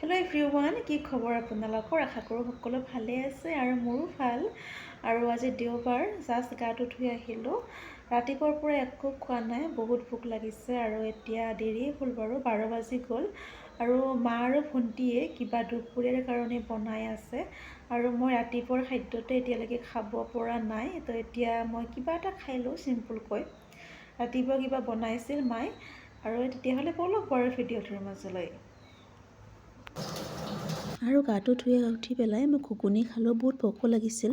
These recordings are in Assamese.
হেল্ল' এভৰিৱান, কি খবৰ আপোনালোকৰ? আশা কৰোঁ সকলো ভালে আছে আৰু মোৰো ভাল। আৰু আজি দেওবাৰ, জাষ্ট গাটো ধুই আহিলোঁ। ৰাতিপুৱাৰ পৰা একো খোৱা নাই, বহুত ভোক লাগিছে। আৰু এতিয়া দেৰিয়ে হ'ল বাৰু, 12 বাজি গ'ল। আৰু মা আৰু ভণ্টীয়ে কিবা দুপৰীয়াৰ কাৰণে বনাই আছে আৰু মই ৰাতিপুৱাৰ খাদ্যতে এতিয়ালৈকে খাব পৰা নাই। তো এতিয়া মই কিবা এটা খাই লওঁ চিম্পুলকৈ। ৰাতিপুৱা কিবা বনাইছিল মায়ে। আৰু তেতিয়াহ'লে ব'লক বাৰু ভিডিঅ'টোৰ মাজলৈ। আৰু গাটো ধুই উঠি পেলাই মই ঘুগুনি খালোঁ, বহুত ভোকো লাগিছিল।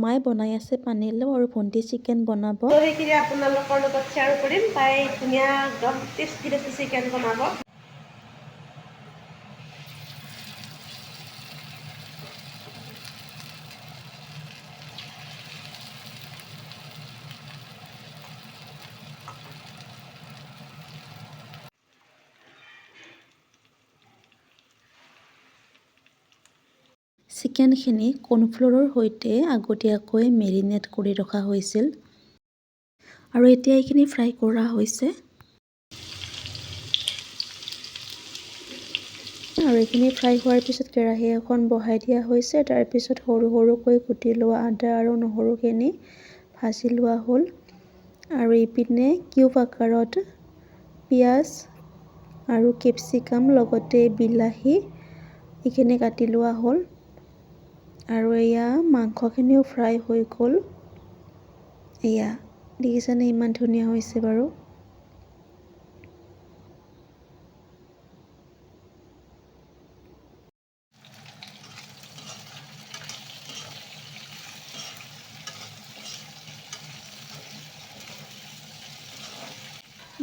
মায়ে বনাই আছে পানীলাও আৰু ভণ্টি চিকেন বনাব। তো সেইখিনি আপোনালোকৰ লগত শ্বেয়াৰ কৰিম। তাই ধুনীয়া একদম টেষ্টি টেষ্টি চিকেন বনাব। চিকেনখিনি কৰ্ণফ্ল'ৰৰ সৈতে আগতীয়াকৈ মেৰিনেট কৰি ৰখা হৈছিল আৰু এতিয়া এইখিনি ফ্ৰাই কৰা হৈছে। আৰু এইখিনি ফ্ৰাই হোৱাৰ পিছত কেৰাহী এখন বহাই দিয়া হৈছে। তাৰপিছত সৰু সৰুকৈ কুটি লোৱা আদা আৰু নহৰুখিনি ভাজি লোৱা হ'ল। আৰু ইপিনে কিউব আকাৰত পিঁয়াজ আৰু কেপচিকাম, লগতে বিলাহী এইখিনি কাটি লোৱা হ'ল। আৰু এয়া মাংসখিনিও ফ্ৰাই হৈ গ'ল। এয়া দেখিছেনে, ইমান ধুনীয়া হৈছে বাৰু।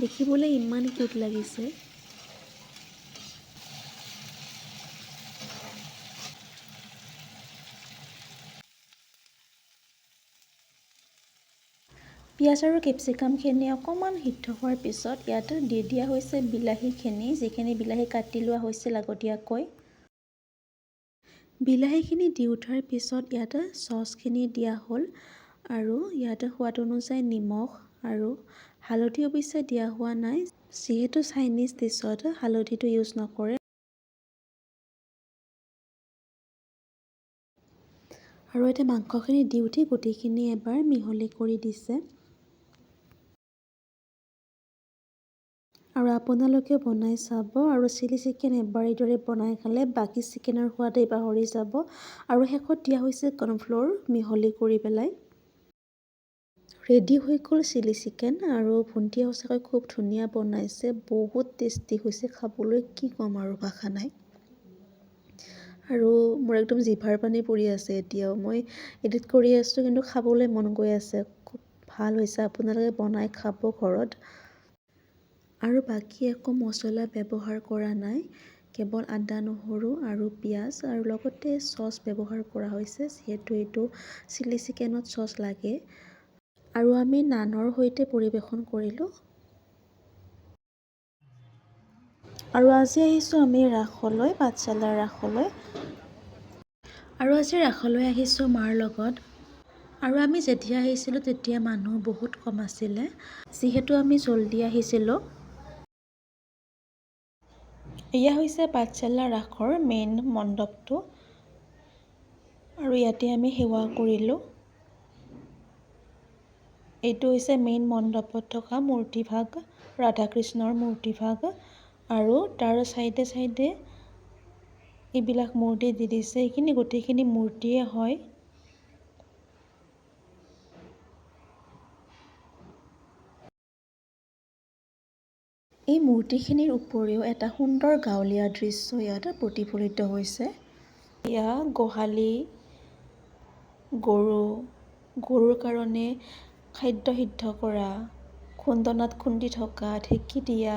দেখিবলৈ ইমান কিউট লাগিছে। পিঁয়াজ আৰু কেপচিকামখিনি অকণমান সিদ্ধ হোৱাৰ পিছত ইয়াত দি দিয়া হৈছে বিলাহীখিনি, যিখিনি বিলাহী কাটি লোৱা হৈছিল আগতীয়াকৈ। বিলাহীখিনি দি উঠাৰ পিছত ইয়াত চচখিনি দিয়া হ'ল। আৰু ইয়াত সোৱাদ অনুযায়ী নিমখ আৰু হালধি অৱশ্যে দিয়া হোৱা নাই, যিহেতু চাইনিজ ডিছত হালধিটো ইউজ নকৰে। আৰু এতিয়া মাংসখিনি দি উঠি গোটেইখিনি এবাৰ মিহলি কৰি দিছে। আৰু আপোনালোকে বনাই চাব। আৰু চিলি চিকেন এবাৰ এইদৰে বনাই খালে বাকী চিকেনৰ সোৱাদেই পাহৰি যাব। আৰু শেষত দিয়া হৈছে কৰ্ণফ্ল'ৰ মিহলি কৰি পেলাই। ৰেডি হৈ গ'ল চিলি চিকেন। আৰু ভণ্টিয়ে সঁচাকৈ খুব ধুনীয়া বনাইছে, বহুত টেষ্টি হৈছে খাবলৈ, কি ক'ম আৰু ভাষা নাই। আৰু মোৰ একদম জিভাৰ পানী পৰি আছে এতিয়াও। মই এডিট কৰি আছোঁ কিন্তু খাবলৈ মন গৈ আছে। খুব ভাল হৈছে, আপোনালোকে বনাই খাব ঘৰত। আৰু বাকী একো মছলা ব্যৱহাৰ কৰা নাই, কেৱল আদা নহৰু আৰু পিঁয়াজ আৰু লগতে চচ ব্যৱহাৰ কৰা হৈছে, যিহেতু এইটো চিলি চিকেনত চচ লাগে। আৰু আমি নানৰ সৈতে পৰিৱেশন কৰিলোঁ। আৰু আজি আহিছোঁ আমি ৰাসলৈ, পাঠশালাৰ ৰাসলৈ। আৰু আজি ৰাসলৈ আহিছোঁ মাৰ লগত। আৰু আমি যেতিয়া আহিছিলোঁ তেতিয়া মানুহ বহুত কম আছিলে, যিহেতু আমি জল্দি আহিছিলোঁ। এয়া হৈছে পাঠশালা ৰাসৰ মেইন মণ্ডপটো। আৰু ইয়াতে আমি সেৱা কৰিলোঁ। এইটো হৈছে মেইন মণ্ডপত থকা মূৰ্তিভাগ, ৰাধাকৃষ্ণৰ মূৰ্তিভাগ। আৰু তাৰ চাইডে চাইডে এইবিলাক মূৰ্তি দি দিছে। এইখিনি গোটেইখিনি মূৰ্তিয়ে হয়। এই মূৰ্তিখিনিৰ উপৰিও এটা সুন্দৰ গাঁৱলীয়া দৃশ্য ইয়াত প্ৰতিফলিত হৈছে। এয়া গোহালি, গৰু, গৰুৰ কাৰণে খাদ্য সিদ্ধ কৰা, খুন্দনাত খুন্দি থকা, ঢেঁকী দিয়া,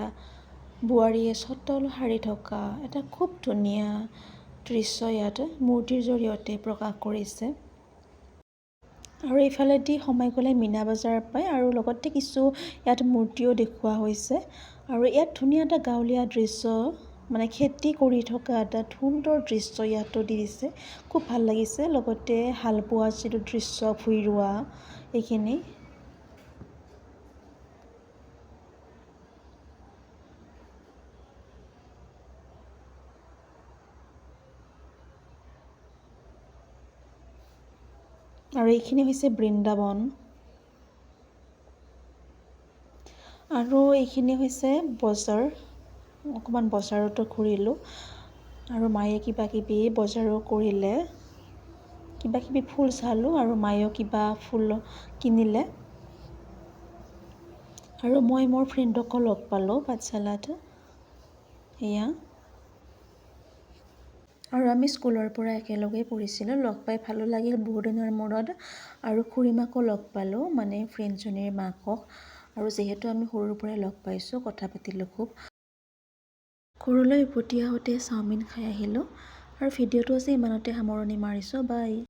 বোৱাৰীয়ে চোতাল সাৰি থকা এটা খুব ধুনীয়া দৃশ্য ইয়াত মূৰ্তিৰ জৰিয়তে প্ৰকাশ কৰিছে। আৰু এইফালেদি সোমাই গ'লে মীনা বজাৰ পায়। আৰু লগতে কিছু ইয়াত মূৰ্তিও দেখুওৱা হৈছে। আৰু ইয়াত ধুনীয়া এটা গাঁৱলীয়া দৃশ্য, মানে খেতি কৰি থকা এটা সুন্দৰ দৃশ্য ইয়াতো দি দিছে, খুব ভাল লাগিছে। লগতে হাল বোৱা যিটো দৃশ্য, ভূঁই ৰোৱা এইখিনি। আৰু এইখিনি হৈছে বৃন্দাবন। আৰু এইখিনি হৈছে বজাৰ। অকণমান বজাৰতো ঘূৰিলোঁ আৰু মায়ে কিবা কিবি বজাৰো কৰিলে, কিবা কিবি ফুল চালোঁ আৰু মায়েও কিবা ফুল কিনিলে। আৰু মই মোৰ ফ্ৰেণ্ডকো লগ পালোঁ পাঠশালাত। এয়া আৰু আমি স্কুলৰ পৰা একেলগে পঢ়িছিলোঁ, লগ পাই ভালো লাগিল বহুদিনৰ মূৰত। আৰু খুৰীমাকো লগ পালোঁ, মানে ফ্ৰেণ্ডজনীৰ মাকক। আৰু যিহেতু আমি সৰুৰ পৰাই লগ পাইছোঁ, কথা পাতিলোঁ খুব। ঘৰলৈ উভতি আহোঁতে চাওমিন খাই আহিলোঁ। আৰু ভিডিঅ'টো আজি ইমানতে সামৰণি মাৰিছোঁ। বাই।